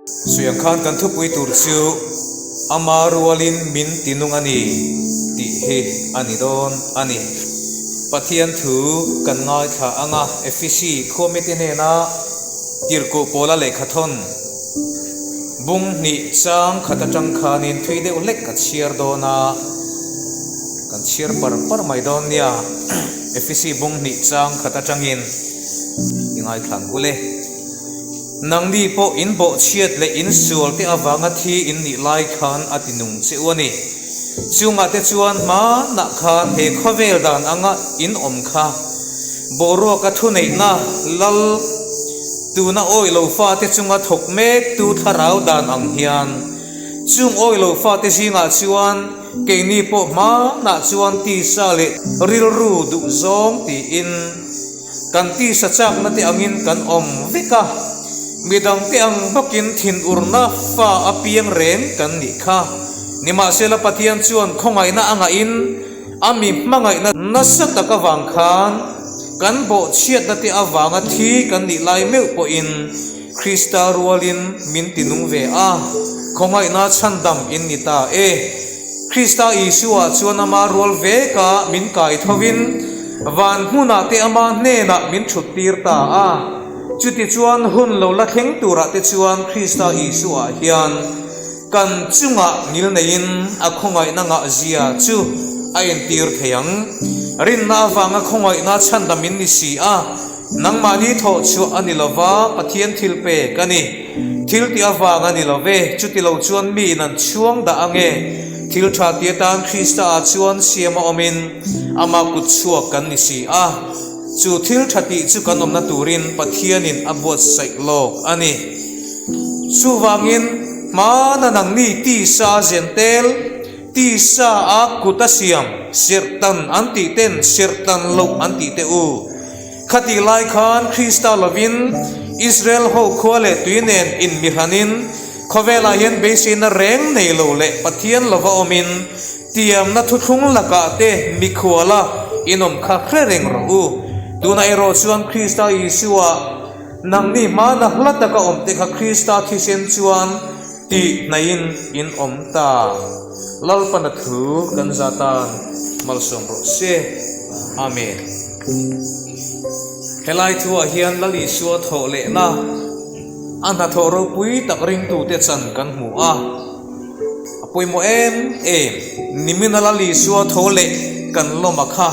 Suiang khan kan thupui tur chu ama rualin min ti nung a ni tih hi a ni dawn a ni. Pathian thu kan ngaithla ang a, Efesi khuamite hnena tirhkoh pawla lehkhathawn bung hnih chang khat atang khanin thui deuh hlek ka chhiar dawn a, kan chhiar par par mai dawn nia. Efesi bung hnih chang khat atangin i ngaithla ang ule. Nangni pawh in bawhchhiat leh in sual te avanga thi in nih lai khan a ti nung che u a ni. Chungah te chuan hmanah khan he khawvel dan anga in awm kha boruaka thuneihna lal tuna awi lo fate chunga thawk mek tu thlarau dan ang hian chung awi lo fate zingah chuan keini pawh hmanah chuan tisa leh rilru duhzawng tiin Kan tisa chakna te angin kan awm vek a, midangte ang bawkin thinurna fa a piang reng kan nih kha. Nimahsela Pathian chuan khawngaihna a ngahin a mi hmangaihna nasa tak avang khan kan bawhchhiatna te avanga thi kan nih lai meuh pawhin Krista rualin min ti nung ve a, khawngaihna chhandam in ni ta e. Krista Isua chuan ama rual veka min kai thovin van hmunah te ama hnenah min thut tir ta a. Chutichuan hun lo la thleng turah te chuan Krista Isua hian kan chungah ngil neiin a khawngaihna ngah zia chu a entir thei ang. Rinna avanga khawngaihna chhandam in ni si a. Nangmahni thawh chhuah a ni lo va, Pathian thil pek a ni. Thil tih avang a ni lo ve, chuti lo chuan miin an chhuang dah ang e. Thil tha ti atan Krista ah chuan siam a awmin ama kut chhuak kan ni si a. Chu thil tha tih chu kan awmna turin Pathianin a buatsaih lawk a ni. Chuvangin, hmana nangni tisa a zen tel. Tisa a kut a siam, serhtan an tih ten serhtan loh an tih teh u. Khatih lai khan Krista lovin Israel ho khua leh tui nen inmihranin khawvelah hian beiseina reng nei lo leh Pathian lova awmin tiamna thuthlung lakah te mikhuala inawm kha hre reng rawh u. Tunah erawh chuan Krista Isua nangni hmana hla taka awmte kha Krista thisen chuan Tih hnaihin in awm ta. Lalpana thu kan za tan malsawm rawh se. Amen. Helai thuah hian Lal Isua thawh lehna a hnathawh ropui tak ringtute chan kan hmu a. A pawimawh em em, nimina Lal Isua tho leh kan lawm a kha.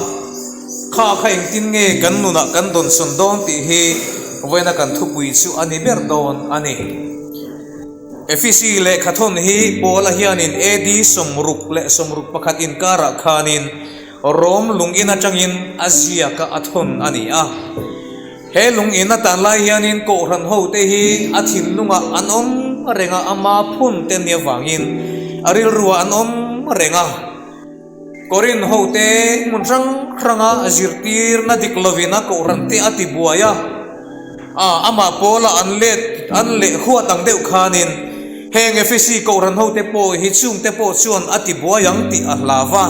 Kha kha engtin nge kan nunah kan dawnsawn dawn tih hi vawiina kan thupui chu a ni ber dawn a ni. Efisi lehkhathawn hi Paula hianin AD 61 inkarah khanin Rom lung in atangin a ziaka a thawn a ni a. He lung in atan lai hianin Kohhran hote hi a thinlungah an awm reng a, ama phun te nia vangin a rilruah an awm reng a. Korinth hote hmun hrang hranga zirtirna dik lovin a Kohhran te a ti buai a, a amah Paula an let an leh huat ang deuh khanin heng Efesi Kohhran hote pawh hi chungte pawh chuan a ti buai ang tih a hlau a.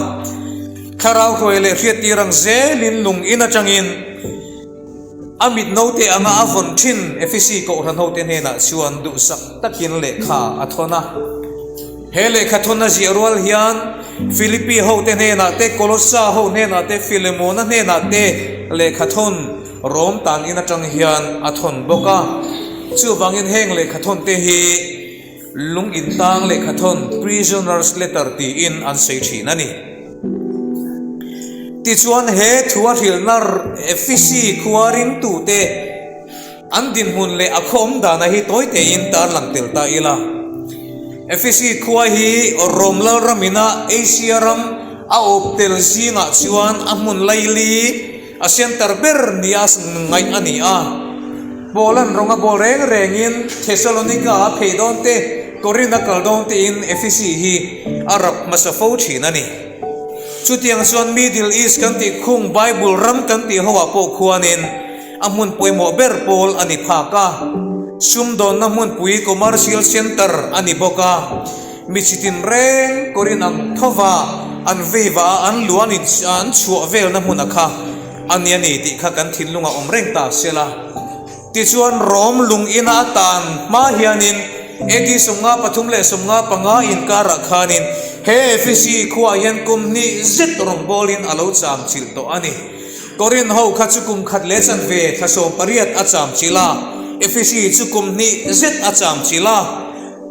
Thlarau hruai leh hriattir ang zelin lung in atangin a mit naute anga a vawn thin Efesi Kohhran hote hnenah chuan duhsak takin lehkha a thawn a. He lehkha thawn a ziah rual hian Philippi hote hnenah te, Kolossa ho hnenah te, Philemona hnenah te lehkha thawn Rom tan in atang hian a thawn bawk a. Chuvangin heng lehkha thawn te hi lung intang lehkha thawn, prisoner's letter, tiin an sawi thin a ni. Tichuan he thu a hrilhna Efisi khua ringtute, An dinhmun leh a khaw awm dana hi tawi tein tarlang tel ta ila. Efesi khua hi Rom lalram ina Asia ram a awp tel zingah chuan a hmun laili a center ber nia ngaih a ni a. Paula'n rawng a bawl reng rengin Thessalonika a phei dawn te, Korinth a kal dawn tein Efesi hi a rap hmasa fo thin a ni. Chutiang chuan Middle East kan tih khung Bible ram kan tih hoah pawh khuanin, A hmun pawimawh ber pawl a ni phak a, sumdawnna hmunpui commercial centre a ni bawk a, mi chitin reng kawrin ang thova an veiva a an luan in an chhuah velna hmun a kha a ni a ni tih kha kan thinlungah awm reng ta se la. Tichuan Rom lung ina a tan hma hianin. AD 53 leh 55 inkarah khanin he Efesi khuaah hian kum hnih zet rawngbawlin a lo cham chilh tawh a ni. Korinth ho kha chu kum khat leh chanve thla 18 a cham chilh a, Efesi chu kum hnih zet a cham chilh a.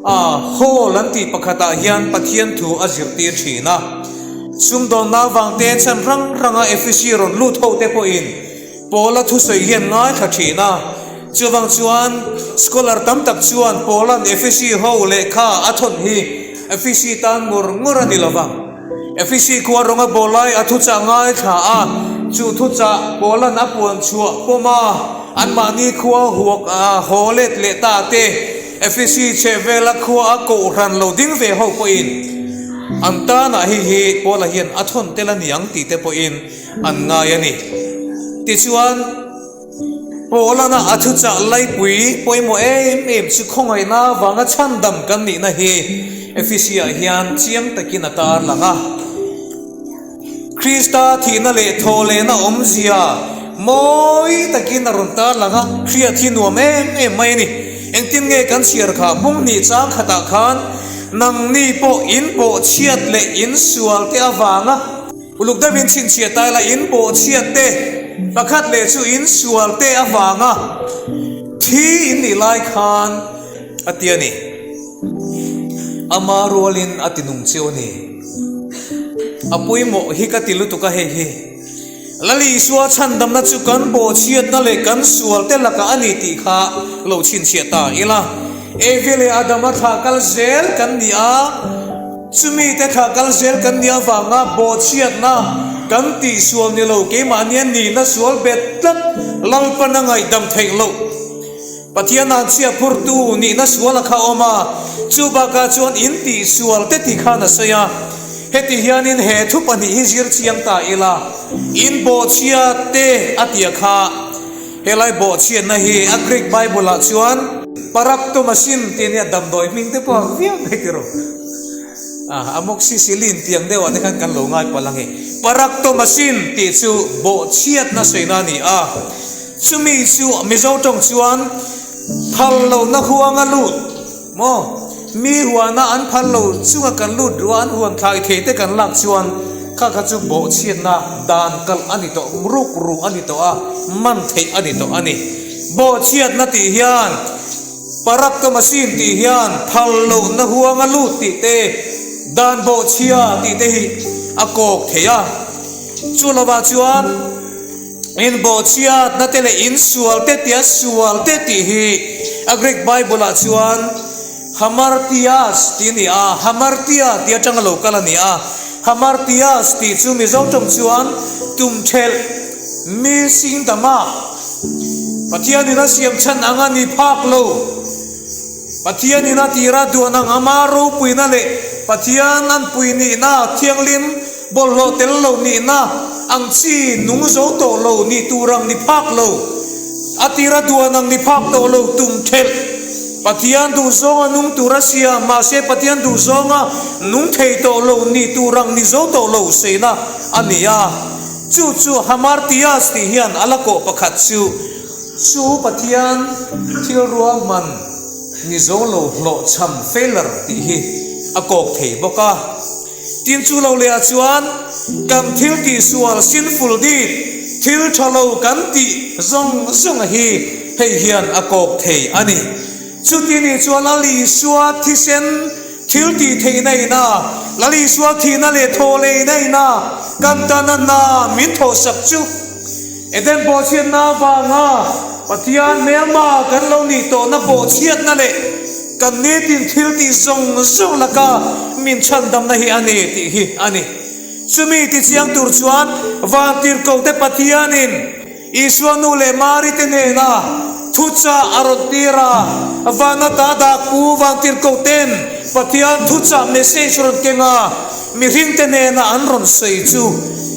A hall an tih pakhatah hian Pathian thu a zirtir thin a. Sumdawnna avangte chhan rang ranga Efesi rawn lut hote pawhin Paula thusawi hian ngaithla thin a. Chuvang chuan scholar tam tak chuan Paula'n Efesi ho lehkha a thawn hi Efesi tan ngawr ngawr a ni lo vang. Efesi khua rawnga bawlai a thuchah ngaithla a, chu thuchah Paula'n a puan chhuah pawm a, anmahni khua huak a haw let leh ta te, Efesi chhehvela khua a kohhran lo ding ve ho pawhin an tanah hei hi Paula hian a thawn tel a ni ang tih te pawhin an ngai a ni. Tichuan. Pawlana a thuchah laipui pawimawh em em chu khawngaihna avanga chhandam kan nihna hi Efesiah hian chiang takin a tarlang a. Krista thihna leh thawhlehna awmzia mawi takin a rawn tarlang a, hriat hi nuam em em mai a ni. Engtin nge kan chhiar kha hmung hnih chang khatah khan nangni pawh in pawh chhiat leh in sual te avanga, Uluk deuhin chhinchhiah ta ila in bawhchhiat te, pakhat leh chu in sual te avanga thi in nih lai khan a ti a ni. Ama rualin a ti nung cheu a ni. A pawimawh hi ka ti lutuk a hei hi. Lal Isua chhandamna chu kan bawhchhiatna leh kan sual te lakah a ni tih kha lo chhinchhiah ta ila. Evi leh Adama thlah kal zel kan ni a. Chumi te thlah kal zel kan nih avanga bawhchhiatna kan tihsual ni lo, keimahnia nihna sual bet tlat Lalpan a ngaihdam theih loh. Pathian an chhia phurtu nihna sual a kha awm a, chu bakah chuan in tihsual te ti khan a sawi a. Heti hianin he thu pahnih hi zir chiang ta ila, in bawhchhia te a tia kha. Helai bawhchhiatna hi a Greek Bible ah chuan Paraptomasin tih a nia, damdawi hming te pawh ang viau mai tiraw. Ah, amoxicillin tih ang deuh ah te khan kan lo ngai palh ang e. Paraptomasin tih chu bawhchhiatna sawina a ni a, chumi chu Mizo tawng chuan phal lohna huanga lut. Maw? Mi huana an phal lo chunga kan lut ruah an huan thlai thei te kan lak chuan kha kha chu bawhchhiatna dan kalh a ni tawh, ruk ru a ni tawh a, man theih a ni tawh a ni. Bawhchhiatna tih hian Paraptomasin tih hian phal lohna huanga lut tih te, dan bawhchhia tih te hi a kawk thei a. Chu lovah chuan. Inbawhchhiatna te leh insual te tia sual te tih hi a Greek Bible ah chuan hamartias tih a ni a, hamartia tih atanga lo kal a ni a. Hamartias tih chu Mizo tawng chuan tumthelh, missing the mark, Pathianin a siam chhan ang a ni phak lo. Pathianin a tira duan ang ama ropuina leh Pathian an pui nihna thianghlim bawlhhlawh tel lo nihna ang chi nung zo tawh lo nih tur ang ni phak lo, a tira duan ang ni phak tawh lo tum thelh. Pathian duhzawnga nung tur a siam, mahse Pathian duhzawnga nung thei tawh lo nih tur ang ni zo tawh lo seina a ni a. Chu chu Hamartias tih hian a la kawh pakhat chu. Chu Pathian thil ruahman ni zo lo hlawhchham, failure, tih hi a kawk thei bawk a. Tin chu lo leh ah chuan kan thil tihsual, sinful deed, thil tha lo kan tih zawng zawng hi hei hian a kawk thei a ni. Chuti nih chuan Lal Isua thisen thil tih theihna ina, Lal Isua thihna leh thawhleina ina kan tana hna min thawhsak chu, Eden bawhchhiatna avanga Pathian hmelma kan lo nih tawhna bawhchhiatna leh kan nitin thil tih zawng zawng laka min chhandamna hi a ni tih hi a ni. Chumi tichiang tur chuan Vantirhkohte Pathianin Isua nu leh Mari te hnena thuchah a rawn tir a, Vana ta dakpu Vantirhkohten Pathian thuchah message rawn keng a, Mihringte hnena an rawn sawi chu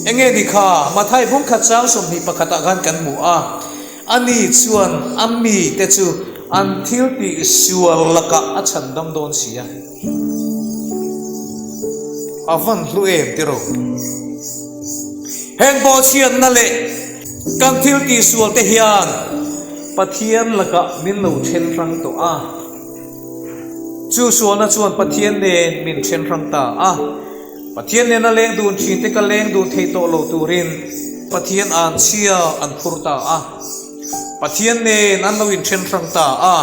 eng nge ni kha? Mathai bungkhat chang 21 ah khan kan hmu a, Ani chuan a mite chu an thil tih sual lakah a chhandam dawn si a. A van hlu em tiraw? Heng bawhchhiatna leh kan thil tih sual te hian Pathian lakah min lo then hrang tawh a. Chu sualna chuan Pathian nen min then hrang ta a. Pathian nena leng dun thin te ka leng dun thei tawh lo turin Pathian an chhia an phur ta a. Pathian nen an lo inthen hrang ta a.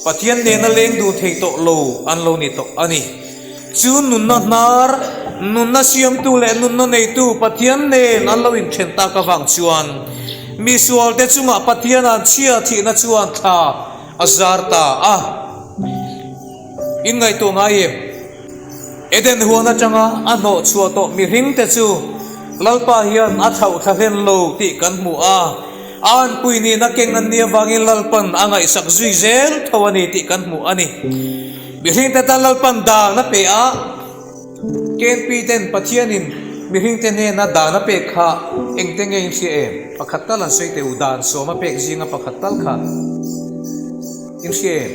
Pathian nena leng dun thei tawh lo an lo ni tawh a ni. Chu nunna hnar, nunna siamtu leh nunna neitu Pathian nen an lo inthen tak avang chuan misualte chungah Pathian an chhia thihna chuan thla a zar ta a. Inngaihtuah ngai em? Eden huan atanga a hnawh chhuah tawh mihringte chu Lalpa hian a thlauh thla hlen lo tih kan hmu a, a anpui nihna keng an nih avangin Lalpan a ngaihsak zui zel tho a ni tih kan hmu a ni. Mihringte tan Lalpan dan a pe a, KNP ten Pathianin mihringte hnena dan a pek kha engte nge in hria em? Pakhat tal an sawi teh u, dan sawm a pek zinga pakhat tal kha in hria em?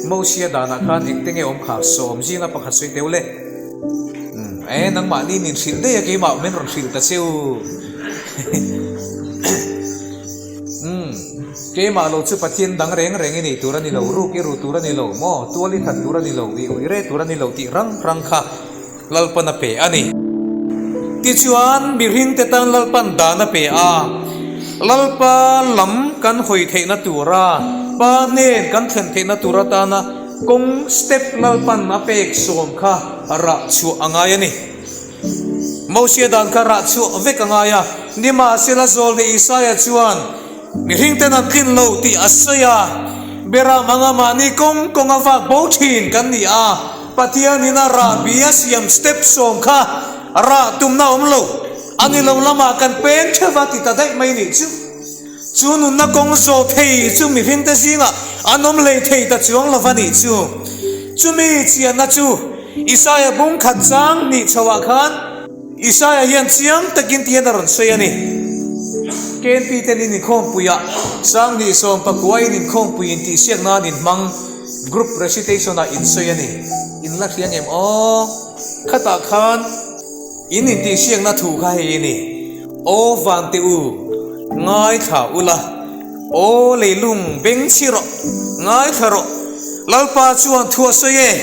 Mosia danah khan engte nge awm kha sawm zinga pakhat sawi teu le. Umm e nangmahni nin hrilh daih a keimah min rawn hrilh ta che u. Umm keimah lo chu Pathian dang reng reng i nei tur a ni lo, ruk i ru tur a ni lo maw, tual i that tur a ni lo, i ui re tur a ni lo tih rang rang kha. Lalpan a pe a ni. Tichuan, mihringte tan Lalpan dan a pe a, Lalpa lam kan hawi theihna tura, Pa hnen kan thlen theihna tur atana kawng step Lalpan a pek sawm kha rah chhuah a ngai a ni. Mosia dan kha rah chhuah vek a ngai a, nimahsela Zawlne Isaia chuan, Mihringten an tlin lo tih a sawi a, Beram anga mahni kawng kawnga vak bo thin kan ni a, Pathianin a rah bi a siam step sawm kha rah tumna awm lo, a ni lo lamah kan peng theuh va ti ta daih mai nih chu. Chu nunna kawng zawh thei chu mihringte zingah an awm hlei thei ta chuang lo va nih chu. Chumi chianna chu Isaia bung khat chang nih chhoah khan, Isaia hian chiang takin ti hian a rawn sawi a ni. KNP ten in inkhawmpuiah Sanghnih 19 in inkhawmpui intihsiak nan in hmang group recitation ah in sawi a ni. In la hria ngem aw? Khatah khan in intihsiakna thu kha hei a ni, Aw vante u, ngaithla ula, aw leilung beng chhi rawh, ngaithla rawh, Lalpa chuan thu a sawi e.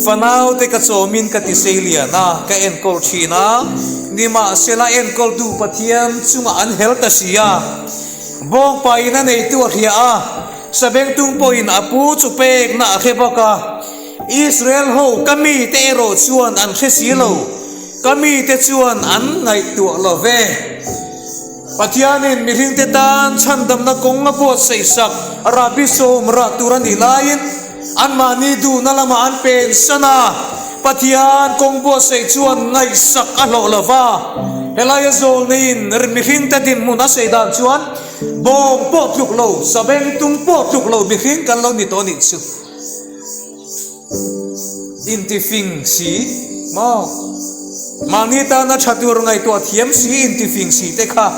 Fanaute ka chawmin ka ti sei lian a, ka enkawl thin a, nimahsela enkawltu Pathian chungah an hel ta si a. Bawngpain a neitu a hria a, sabengtung pawhin a pu chu pekna a hre bawk a. Israel ho ka mite erawh chuan an hre si lo, ka mite chuan an ngaihtuah lo ve. Pathianin mihringte tan chhandamna kawng a buatsaih sak rahbi sawm rah tur a nih laiin, Anmahni duhna lamah an pensan a, Pathian kawng buatsaih chuan ngaihsak a hlawh lo va. Helaia zawlneiin mihringte dinhmun a sawi dan chuan bawng pawh tluk lo, sabengtung pawh tluk lo mihring kan lo ni tawh nih chu. Intifing si maw? Mahni tana tha tur ngaihtuah thiam si intifing si te kha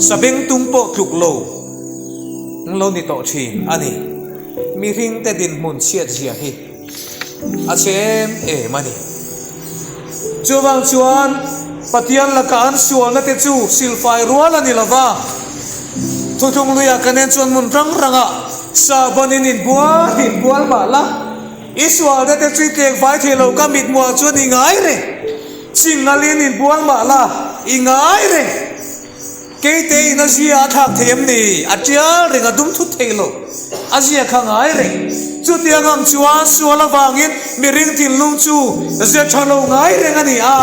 sabengtung pawh tluk lo an lo ni tawh thin a ni. Mihringte dinhmun chhiat zia hi a chhe em em a ni. Chuvang chuan Pathian laka an sualna te chu silfai rual a ni lo va, thuthlung luiah kan en chuan hmun rang rangah sahbanin inbual inbual mah la, i sualna te chu i tlek vai thei lo ka mithmuhah chuan i ngai reng, chingalin inbual mah la i ngai reng. Keite in a zia a thlak thei em ni? A tial reng a dum thut thei lo. A zia kha ngai reng. Chutiang ang chuan sual avangin mihring thinlung chu ze tha lo ngai reng a ni a,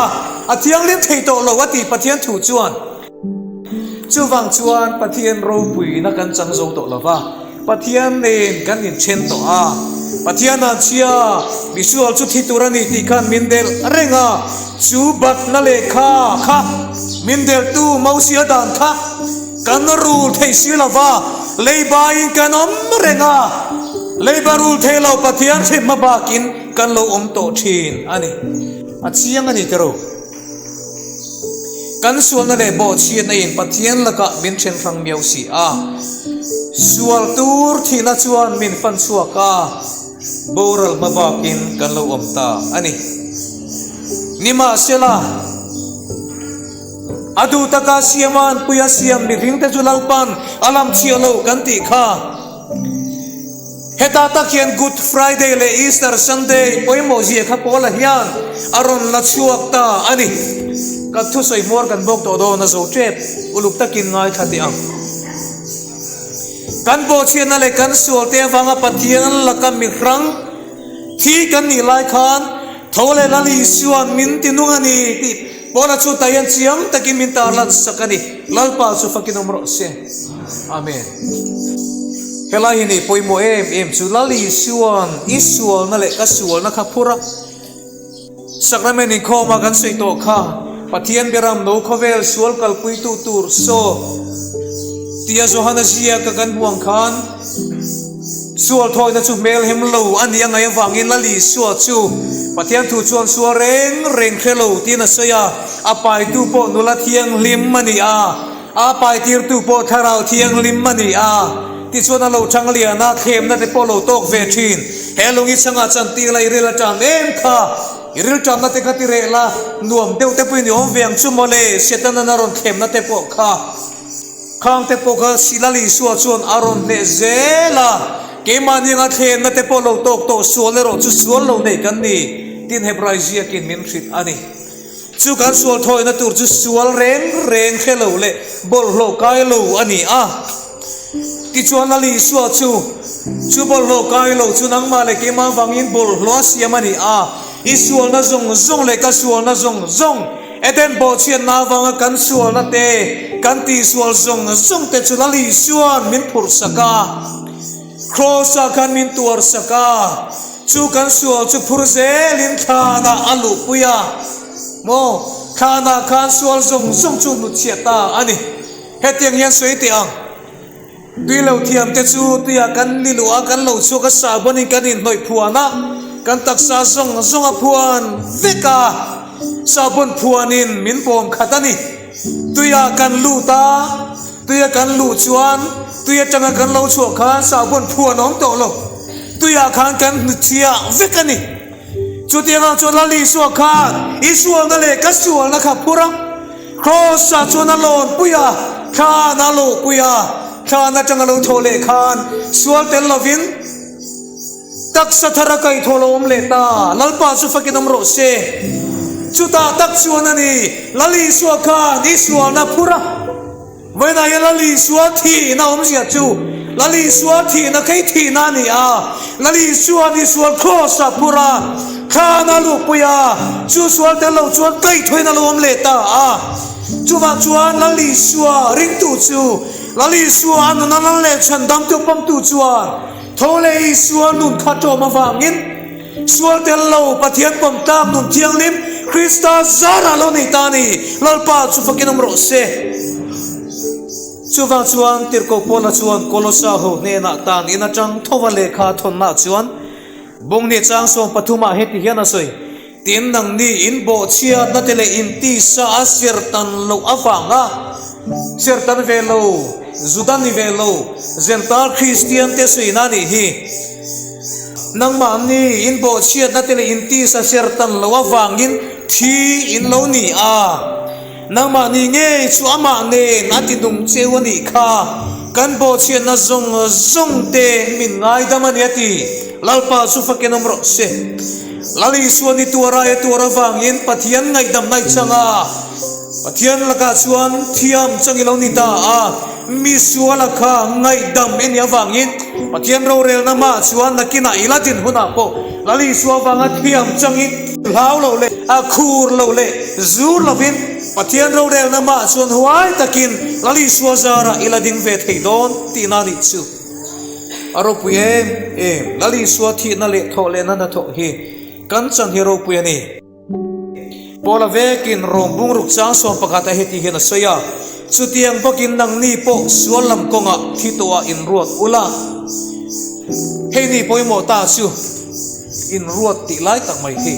a thianghlim thei tawh lo a ti Pathian thu chuan. Chuvang chuan Pathian ropuina kan chang zo tawh lo va. Pathian nen kan inthen tawh a, Pathian ah chhia misual chu thi tur a ni tih khan min delh reng a, chu batna lehkha kha min delhtu Mosia dan kha kan rul thei si lo va, leibaiin kan awm reng a, leiba rul thei lo Pathian hremhma bakin kan lo awm tawh thin a ni. A chiang a ni tiraw? Kan sualna leh bawhchhiatna in Pathian lakah min then hrang miau si a, sual tur thihna chuan min fan chhuak a, boral hma bakin kan lo awm ta a ni. Nimahsela, a duh taka siama anpui a siam mihringte chu Lalpan a lam chhiah lo kan tih kha. Heta tak hian Good Friday leh Easter Sunday pawimawh zia kha Paula hian a rawn la chhuak ta a ni. Kan thusawi hmuar kan bawk tawh dawn a zo tep uluk takin ngaithla teh ang. Kan bawhchhiatna leh kan sualte avanga Pathian laka mihrang thi kan nih lai khan tho leh Lal Isua'n min ti nung a ni tih Paula chu tah hian chiang takin min tarlan sak a ni. Lalpa chu fakin awm rawh se. Amen. Helai hi nei pawimawh em em chu Lal Isua'n i sualna leh ka sualna kha phur a. Sacrament inkhawma kan sawi tawh kha Pathian Beram no khawvel sual kalpuitu tur saw tia Johana ziaka kan hmu ang khan sual thawina chu hmel hem lo a nih a ngaih avangin Lal Isua chu Pathian thu chuan sual reng reng hre lo tiin a sawi a, a paitu pawh nula thianghlim a ni a. A paitirtu pawh Thlarau Thianghlim a ni a, tichuan a lo chang lian a, thlemna te pawh lo tawk ve thin. He lungi changah chantir la i ril a tan em kha, i ril tanna te kha ti reh la, nuam deuh te pawhin i awm ve ang chu mawle, Setana'n a rawn thlemna te pawh kha. Khang te pawh kha Silal Isua chuan a rawn hneh zel a, keimahni anga thlemna te pawh lo tawk tawh sual erawh chu sual lo nei kan ni, tin Hebrai ziakin min hrilh a ni. Chu kan sual thawina tur chu sual reng reng hre lo leh bawlhhlawh kai lo a ni a. Tichuan Lal Isua chu, chu bawlhhlawh kai lo chu nangmah leh keimah vangin bawlhhlawh a siam a ni a. I sualna zawng zawng leh ka sualna zawng zawng, Eden bawhchhiatna avanga kan sualna te, kan tihsual zawng zawng te chu Lal Isua'n min phurhsak a. Kraws-ah khan min tuarsak a. Chu kan sual chu phur zelin thlanah a luhpui a, maw? Thlanah khan sual zawng zawng chu hnutchhiah ta a ni. Hetiang hian sawi teh ang, Tui lo thiamte chu tuiah kan ni luh a, kan lo chhuak a, sahbanin kan inhnawih phuan a, kan taksa zawng zawng a phuan vek a, sahbawn phuanin min bawm khat a ni. Tuiah kan lut a, tuia kan luh chuan tui atanga kan lo chhuah khan sahbawn phuan a awm tawh lo. Tuiah khan kan hnutchhiah vek a ni. Chutiangah chuan Lal Isua khan i sualna leh ka sualna kha phur a, Kraws-ah chuan a lawn pui a, thlan a luh pui a, thlan atanga lo thawh leh khan sual tel lovin taksa thar a kaihthawh lo awm leh ta. Lalpa chu fakin awm rawh se. Chutah tak chuan a ni, Lal Isua khan i sualna phur a. Vawiinah hian Lal Isua thihna awmzia chu Lal Isua thihna kei thihna a ni a, Lal Isua'n i sual kraws ah phur a, thlan a luhpui a, chu sual tel lo chuan kaihthawhin a lo awm leh ta a. Chuvang chuan Lal Isua ringtu chu Lal Isua a nuna lal leh chhandamtu pawmtu chuan tho leh Isua nun kha ṭawm avangin, Sual tel lo, Pathian pawm tlak nun thianghlim, Krista zarah lo nei ta a ni. Lalpa chu fakin awm rawh se. Chuvang chuan Tirhkoh Paula chuan Kolosa ho hnenah tan in atang thova lehkha thawnna chuan Bungni chang 13 ah heti hian a sawi, Tin nangni in bawhchhiatna te leh in tisa a sertan loh avanga sertan ve lo, Juda ni ve lo, Gentile Kristian te sawiina a nih hi. Nangmahni in bawhchhiatna te leh in tisa sertan loh avangin thi in lo ni a, nangmahni ngei chu amah nen a ti nung cheu a nih kha, kan bawhchhiatna zawng zawng te min ngaidam a ni a ti. Lalpa chu fakin awm rawh se. Lal Isua ni tuar aia tuar avangin Pathian ngaihdamna i chang a, Pathian lakah chuan thiam chang i lo ni ta a, Mi suala kha ngaihdam i nih avangin Pathian rorelna mah chuan nakinah i la din hunah pawh Lal Isua avanga thiam changin hlau lo leh a khur lo leh zur lovin Pathian rorelna mah chuan huai takin Lal Isua zarah i la ding ve thei dawn tihna a nih chu. A ropui em em, Lal Isua thihna leh thawhlehna hnathawh hi kan chan hi ropui a ni. Paula vekin Rom bungruk chang 11 a heti hian a sawi a, Chutiang bawkin nangni pawh sual lam kawngah thi tawhah inruat ula. Hei ni pawimawh ta chu inruat tih lai tak mai hi.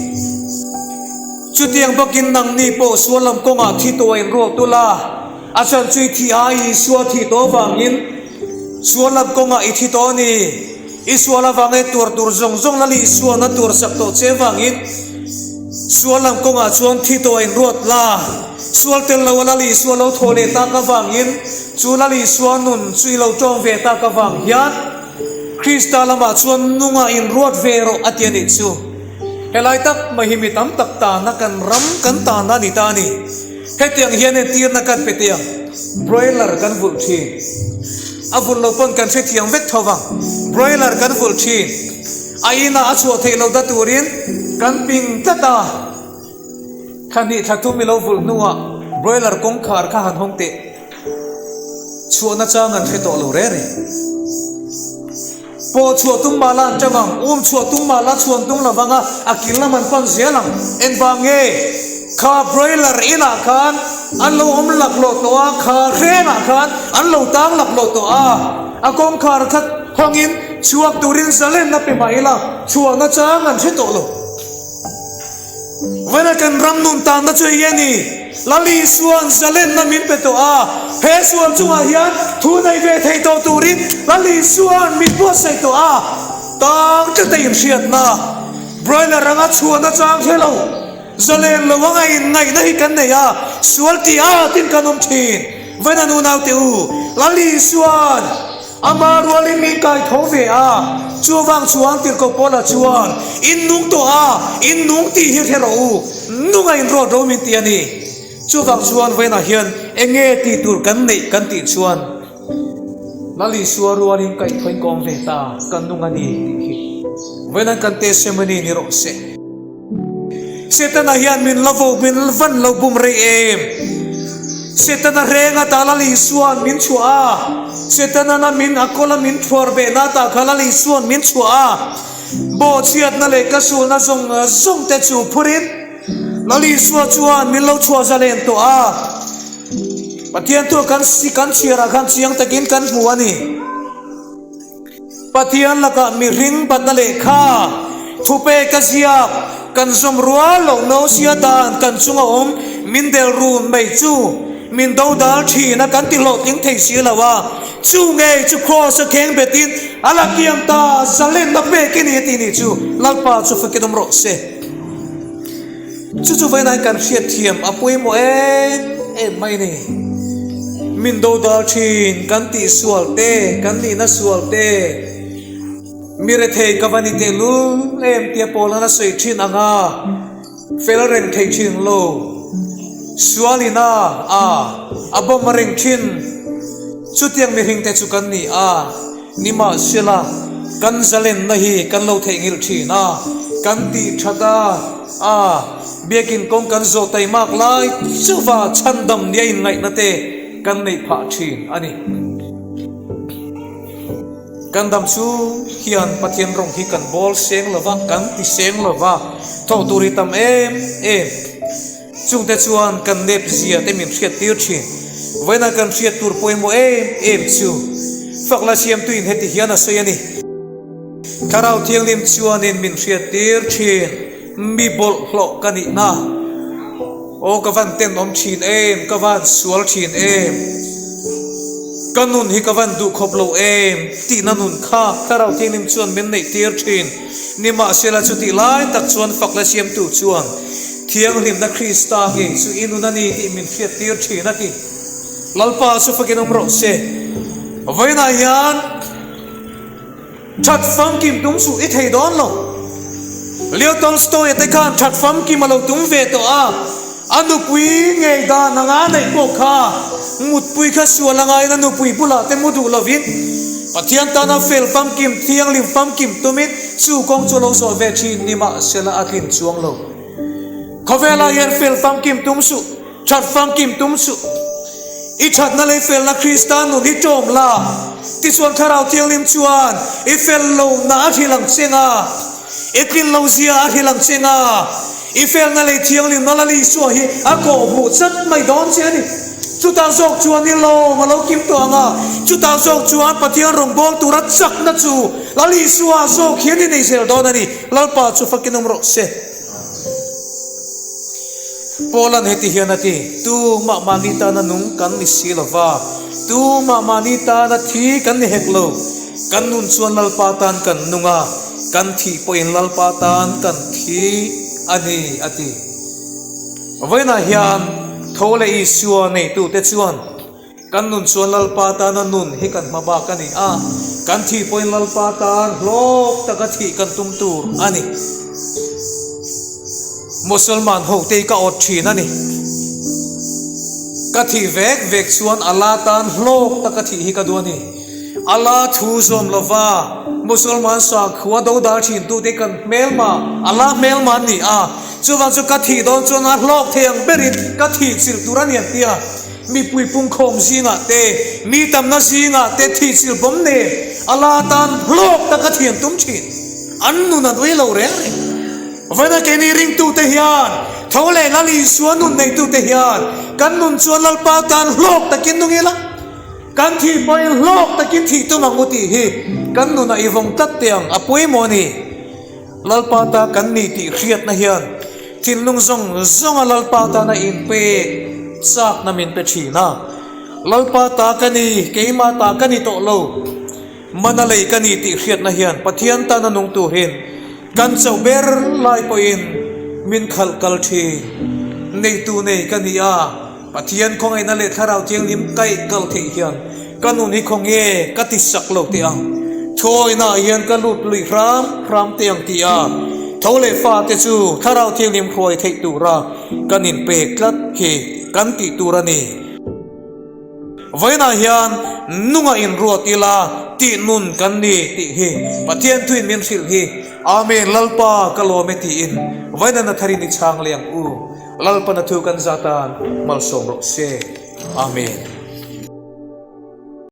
Chutiang bawkin nangni pawh sual lam kawngah thi tawhah inruat ula, a chhan chu i thih ai Isua thih tawh avangin sual lam kawngah i thi tawh a ni. I sual avanga i tuar tur zawng zawng Lal Isuan a tuar sak tawh che avangin sual lam kawngah chuan thi tawh a inruat la. Sual tel lo a Lal Isua lo thaw leh tak avangin chu Lal Isua nun chu i lo tawng ve tak avang hian. Krista lamah chuan nunga inruat ve rawh a ti a nih chu. Helai tak mai hi mi tam tak tana kan ram kan tana a ni ta a ni. Hetiang hian entirna kan pe teh ang. Broiler kan vulh thin. A vulh lo pawn kan hrethiam vek tho vang. Broiler kan vulh thin. A inah a chhuah theih lo da turin kan ping tlat a. Thla hnih thla thum i lo vulh hnuah broiler kawngkhar kha han hawng teh. Chhuahna chang an hre tawh lo reng reng. Pawh chhuah tum mah la an tang ang, um chhuah tum mah la chhuan tum lo vang a, a kil lam an pan zel ang. Engvang nge? Kha broiler inah khan an lo awm laklawh tawh a, kha hrengah khan an lo tang laklawh tawh a, a kawngkhar kha hawngin chhuak turin zalenna pe mah ila chhuahna chang an hre tawh lo. Vawiin kan ram nun tanna chu hei a ni, Lal Isua'n zalenna min pe tawh a, he sual chungah hian thu nei ve thei tawh turin Lal Isua'n min buatsaih tawh a, tang tlata inhriatna, broiler anga chhuahna chang hre lo, zalen lo anga inngaihna hi kan nei a, sual tih atin kan awm thin. Vawiin an unaute u, Lal Isua'n Ama rualin min kai tho ve a, chuvang chuan Tirhkoh Paula chuan, In nung tawh a, in nung tih hi hre rawh u, nunga in rawt ro min ti a ni. Chuvang chuan vawiinah hian eng nge tih tur kan neih kan tih chuan, Lal Isua rualin kaihthawin ka awm ve ta, ka nung a ni tih hi vawiinah kan testimony ni rawh se. Setana hian min la vo min van lo bum rei em? Setana renga ta Lal Isua'n min chhuah a, Setana'n a min a kawla min thuar behna tah kha Lal Isua'n min chhuah a, bawhchhiatna leh ka sulna zawng zawng te chu phurin Lal Isua chuan min lo chhuah zalen tawh a. Pathian thu kan kan chhiarah khan chiang takin kan hmu a ni. Pathian lakah mihring batna lehkha, thupe ka ziak, kan zawm rual loh nausia dan kan chunga awm min del run mai chu min dodal thin a kan ti hlawhtling thei si lo a, chu ngei chu Kraws a kheng betin a la kiam ta zalenna pek i ni a tih nih chu Lalpa chu fakin awm rawh se. Chu chu vawiin kan hriat thiam a pawimawh em em mai ni. Min dodal thin kan tih sual te, kan nihna sual te, mi rethei ka va ni tehlul em tia Paula'n a sawi thin ang a, fel reng thei thin lo, sualin a a a bawm a reng thin. Chutiang mihring te chu kan ni a. Nimahsela, kan zalenna hi kan lo theihnghilh thin a, kan tih that a, a biakin kawng kan zawh taimak lai chuva chhandam nia inngaihna te kan neih phah thin a ni. Kan dam chhung hian Pathian rawng hi kan bawl seng lova, kan ti seng lova, thawh tur hi tam em em. Chungte chuan kan nep zia te min hriat tir thin. Vawiinah kan hriat tur pawimawh em em chu Fakla Siamtuin heti hian a sawi a ni. Thlarau Thianghlim chuanin min hriat tir thin, mi bawlhhlawh ka nihna. Aw ka van tenawm thin em, ka van sual thin em, ka nun hi ka van duh khawp lo em tihna nun kha Thlarau Thianghlim chuan min neih tir thin. Nimahsela chutih lai tak chuan Fakla Siamtu chuan Thianghlimna Krista ngei chu i nun a ni tih min hriattir thin a ti. Lalpa chu fakin awm rawh se. Vawiinah hian that famkim tum suh i thei dawn lo. Leo Tolstoy-a te khan that famkim a lo tum ve tawh a, a nupui ngei dan anga a neih pawh kha mutpui kha sual a ngaiin a nupui bulah te mu duh lovin Pathian tana fel famkim, thianghlim famkim tumin chu kawng chu a lo zawh ve thin nimahsela a tlin chuang lo. Khawvelah hian fel famkim tum suh, that famkim tum suh. I thatna lei felna Krista nun hi tawm la, tichuan Thlarau Thianghlim chuan i fel lohna a hrilh ang cheng a, i tlin lo zia a hrilh ang cheng a, i felna lei thianghlimna Lal Isua hi a kawhhmuh chat mai dawn che a ni. Chutah zawk chuan i lawm a lo kim tawh ang a, chutah zawk chuan Pathian rawngbâwl tura chakna chu Lal Isua zawk hian i nei zel dawn a ni. Lalpa chu fakin awm rawh se. Paula'n heti hian a ti, Tumah mahni tana nung kan ni si lo va, tumah mahni tana thi kan ni hek lo. Kan nun chuan Lalpa tan kan nung a, kan thih pawhin Lalpa tan kan thi a ni, a ti. Vawiinah hian tho leh Isua neitute chuan, Kan nun chuan Lalpa tana nun hi kan hma bak a ni a. Kan thih pawhin Lalpa tan hlawk taka thih kan tum tur a ni. Musalman hote hi ka awt thin a ni. Ka thih vek vek chuan Allah tan hlawk taka thih hi ka duh a ni. Allah thu zawm lova Musalman sakhua dodal thin tute kan hmelma, Allah hmelma an ni a. Chuvang chu ka thih dawn chuan a hlawk thei ang berin ka thih chilh tur a ni an ti a. Mipui pungkhawm zingah te, mi tamna zingah te thih chilh bawm nen Allah tan hlawk taka thian tum thin. An nun an ui lo reng reng. Vawiina keini ringtute hian, tho leh Lal Isua nun neitute hian kan nun chuan Lalpa tan hlawk takin nung ila, kan thih pawhin hlawk takin thih tum ang u tih hi kan nunah i vawng tlat teh ang a pawimawh a ni. Lalpa ta kan ni tih hriatna hian thinlung zawng zawnga Lalpa tana inpek chakna min pe thin a. Lalpa ta ka ni, keimah ta ka ni tawh lo, mana lei ka ni tih hriatna hian Pathian tana nung turin kan chauh ber lai pawhin min khalh kal thin. Neitu nei ka ni a. Pathian khawngaihna leh Thlarau Thianghlim kaih kal theih hian ka nun hi khawnge ka ti sak lo teh ang. Thuawihna ah hian ka lut lui hram hram teh ang tih a, tho leh fate chu Thlarau Thianghlim hruai theih tura kan inpek tlat hi kan tih tur a ni. Vawiinah hian nunga inruat ila tih nun kan ni tih hi Pathian thuin min hrilh hi Amen Lalpa ka lawm e tiin vawiina na tharin i chhang leh ang u. Lalpana thu kan zah tan malsawm rawh se. Amen.